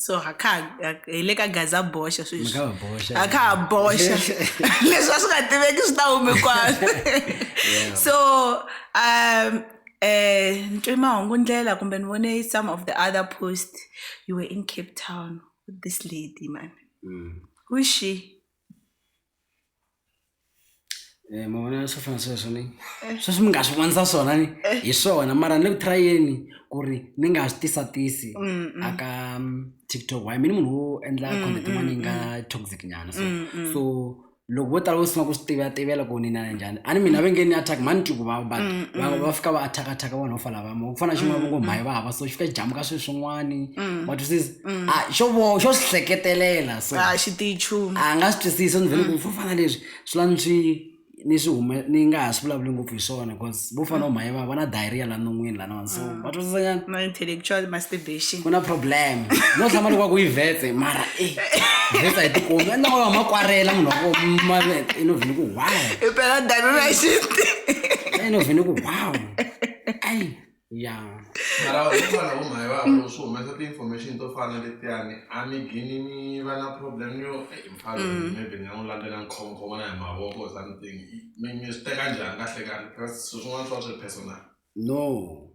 So ha kha hi le ka Gaza boxa Mi sweswi. kha va boxa. Ha kha ha boxa. Leswi a swi nga tiveki swi ta hume kwala. So ni twe mahungu ndlela kumbe ni vone some of the other post you were in Cape Town with this lady man. Who is she? Ma vona swo fana sweswo ni sweswi mi nga swi vonisa swona ni hi swona mara ni le ku try-eni ku ri ni nga swi tisatisi a ka TikTok why mina munhu wo endla content yin'wana yi nga toxic nyana so so loko vo tala vo sungula ku swi tiva tivela ku ni na njhani a ni mina va nge ni attack mani twi ku vava but va fika va attack attack vanhu vo fana va ku fana na xin'wana va ngo mhayi va hava so xi fika xi jamuka swilo swin'wani wa twisisa a xo vo xo swi hleketelela so A xi tiyi nchumu. A nga swi twisisi ni vhele ku swo fana leswi swi la ni swi ni swi hume ni nga ha swi vulavuli ngopfu hi swona because vo fana na mhayi va va na diarrhea la non'wini laniwani so va twisisa nyana. Na intellectual masturbation. Ku na problem no hlamala loko va ku yi vhetse mara e vhetsa hi tikomi a ni wa makwarela munhu wa ko ma i no vhele ku wow. I phela diarrhea xi I no vhele ku wow ai ya. Mara hikwalaho mhayi va loko swi humesa ti-information to fana na letiyani a mi gini mi va na problem yo eyi mfana loyi maybe ni nga n'wi landzela ni khomakhoma na hi mavoko or something mi mi swi teka njhani kahle kahle because swilo swin'wana swi va swi ri personal. No.